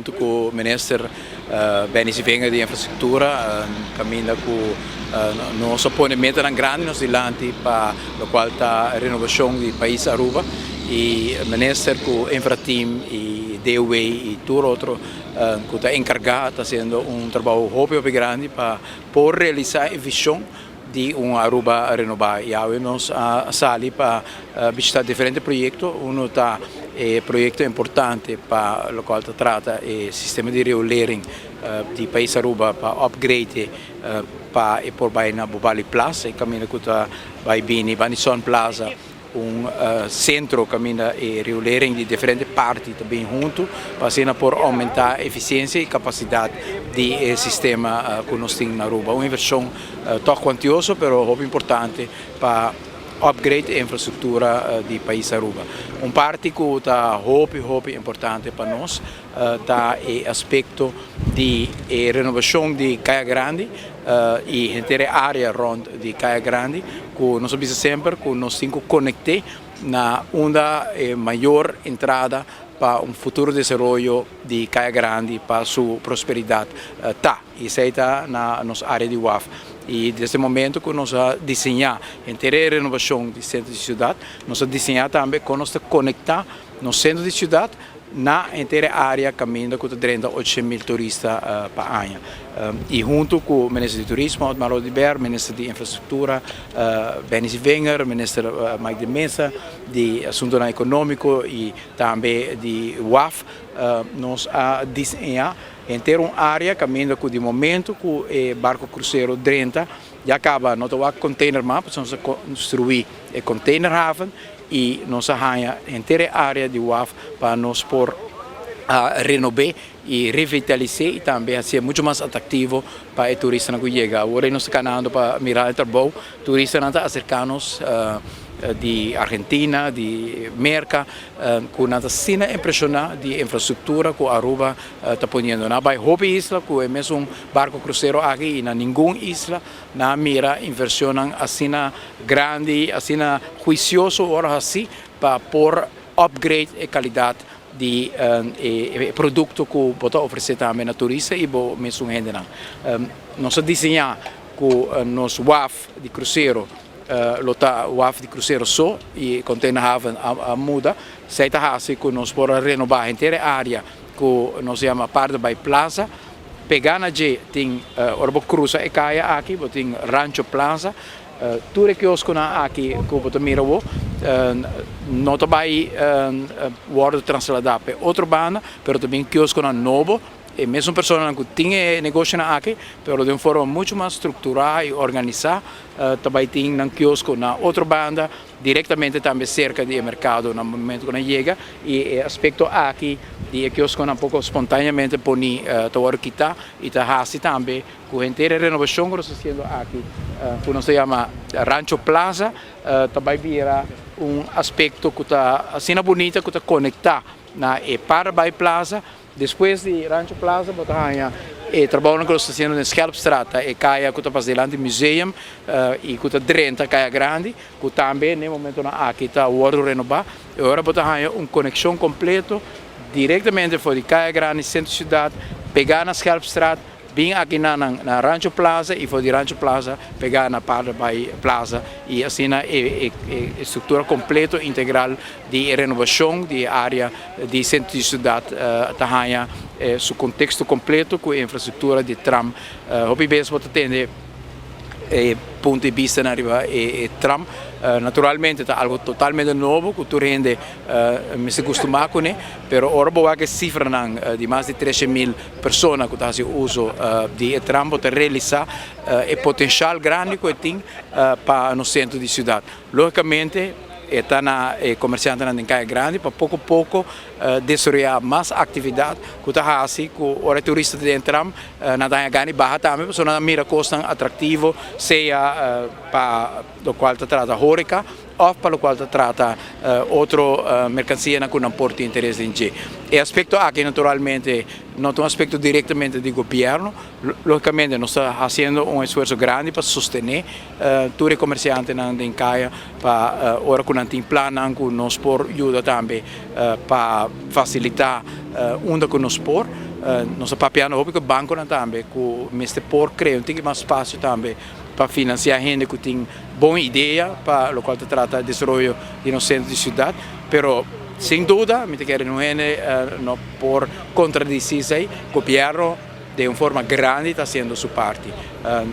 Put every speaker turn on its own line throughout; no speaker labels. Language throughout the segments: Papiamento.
hunto cu Minister Benny Sevinger di Infrastructura, caminda cu nos a pone metanan grandi nos dilanti pa locual ta renovacion di pais Aruba y Minister cu Infrateam y DOW y tur otro cu ta encarga ta haciendo un trabou hopi hopi grandi pa por realisa e vision di un Aruba renoba. Y awe nos a sali pa bishita diferente proyecto. Uno ta e proyecto importante pa locual ta trata e sistema di riolering di pais Aruba pa upgrade pa e por bay na Bubali Plaza, e caminda cu ta bay bini Banison Plaza, un centro caminda e riolering di diferente parti ta bin hunto pa asina por aumenta eficiencia y capacidad di e sistema cu nos tin na Aruba. Un inversion toch cuantioso pero hopi importante pa upgrade e infrastructura di pais Aruba. Un parti cu ta hopi hopi importante pa nos ta e aspecto di e renovacion di Caya Grandi y henter e area rond di Caya Grandi cu nos a bisa semper cu nos tin cu conecte na unda e mayor entrada pa un futuro desaroyo di Caya Grandi pa su prosperidad ta y esey ta na nos area di waf. Y desde e momento cu nos a diseña henter e renovacion di centro di ciudad, nos a diseña tambe con nos ta conecta nos centro di ciudad na henter e area caminda cu ta drenta 800.000 turista pa aña. Y hunto cu Minister di Turismo Otmar Oduber, Minister di Infrastructura Benny Sevinger, Minister Mike de Meza di Asuntonan Economico y tambe di waf, nos a diseña henter un area caminda cu di momento cu e barco crucero drenta ya caba no ta wak container mas, pasobra nos a construi e containerhaven y nos a haña henter e area di waf pa nos por a renob'é y revitalis'é y tambe hacié mucho mas atractivo pa e turistanan cu yega. Awor nos ta canando pa mira e trabou, turistanan ta acerca nos di Argentina, di Merca, cu nan ta asina impresiona di e infrastructura cu Aruba ta poniendo. Nan a bay hopi isla cu e mesun barco crucero aki y na ningun isla Nan a mira inversionnan asina grandi, asina huicioso ora haci pa por upgrade e calidad di e producto cu bo ta ofrece tambe na turista y bo mesun hendenan. Nos a diseña cu nos waf di crucero lo ta waf di crucero so y containerhaven a muda. Esey ta haci cu nos por a renoba henter e area cu nos yama Paardenbaai Plaza. Pegá na dje tin, ora bo krusa e kaya aki, bo tin Rancho Plaza. Tur e kioskonan aki ku bo ta mira awor no ta bai wòrdu trasladá pa e otro banda, pero ta bin kioskonan nobo. E mesun personanan ku tin e negoshonan aki, pero den un forma muchu mas strukturá i organisá, ta bai tin nan kiosko na otro banda. Directamente tambe cerca di e mercado na momento cu nan yega y e aspecto aki di e kioskonan poco spontaneamente poni ta wordo kita y ta haci tambe cu henter e renovacion cu nos ta haciendo aki cu nos ta yama Rancho Plaza ta bay bira un aspecto cu ta asina bunita cu ta conecta na e Parabai Plaza. Despues di Rancho Plaza bo ta haña e trabounan ku nos ta hasiendo den Schelpstraat, ta e kaya ku ta pas dilanti museum i ku ta drenta Kaya Grandi, ku tambe na e momentonan aki ta wòrdu renobá. E ora bo ta haña un konekshon kompleto direktamente for di Kaya Grandi, sentro siudat, pegá na Schelpstraat, Bin aki na nan na Rancho Plaza y for di Rancho Plaza pega na Paardenbaai Plaza y asina e e structura completo integral di e renovacion di e area di centro di ciudad ta haya su contexto completo cu e infrastructura di tram. Hopi bes bo ta tende e punto di bista nan riba e tram. Naturalmente ta algo totalmente nobo cu tur hende mester custuma cune, pero ora bo wak e cifranan di mas di 13.000 persona cu ta haci uso di e tram bo ta realisa e potencial grandi cu e tin pa nos centro di ciudad. Logicamente e ta na e comerciantenan den Caya Grandi pa poco poco desaroya mas actividad cu ta haci cu ora e turista ta den tram nan ta haña gana di baha tambe pasobra nan ta mira cosnan atractivo sea pa locual ta trata horeca of pa locual ta trata otro mercancianan cu nan por tin interes den dje. E aspecto aki naturalmente no ta un aspecto directamente di gobierno, logicamente nos ta haciendo un esfuerzo grandi pa sostene tur e comerciantenan den caya pa ora cu nan tin plannan cu nos por yuda tambe pa facilita unda cu nos por. Nos a papia hopi cu banconan tambe cu mester por crea un tiki mas espacio tambe pa financia hende cu tin bon idea pa loke ta trata desaroyo di nos centro di ciudad. Pero sin duda, mi ta kere no hende no por contradecir esey, gobierno di un forma grandi ta haciendo su parti.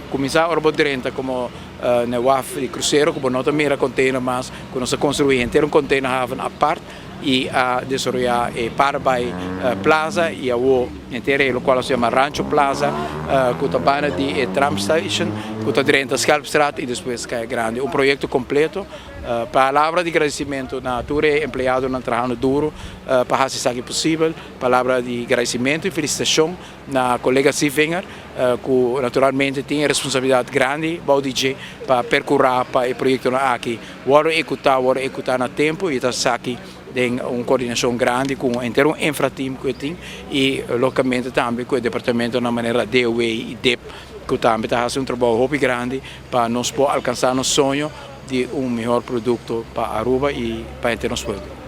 Cuminsa ora bo drenta como na waf di crucero, cu no ta mira container mas, cu nos a construi henter un container haven apart y a desaroya e Parabai Plaza y awo henter loke ta yama Rancho Plaza, cu ta banda di e tram station, cu ta drenta Schelpstraat y despues Caya Grandi. Un proyecto completo. Palabra di agradecimento na tur empleadonan trahando duro pa haci esaki posibel. Palabra di agradecimento y felicitacion na colega Sevinger, cu naturalmente tin responsabilidad grandi bou di dje pa percura pa e proyecto aki wordo ehecuta na tempo y esaki den un coordinacion grandi cu henter un infrateam cu tin y localmente tambe cu e departamento na manera DOW y DIP, cu tambe ta haciendo un trabou hopi grandi pa nos por alcansa nos soño di un miho producto pa Aruba y pa henter nos pueblo.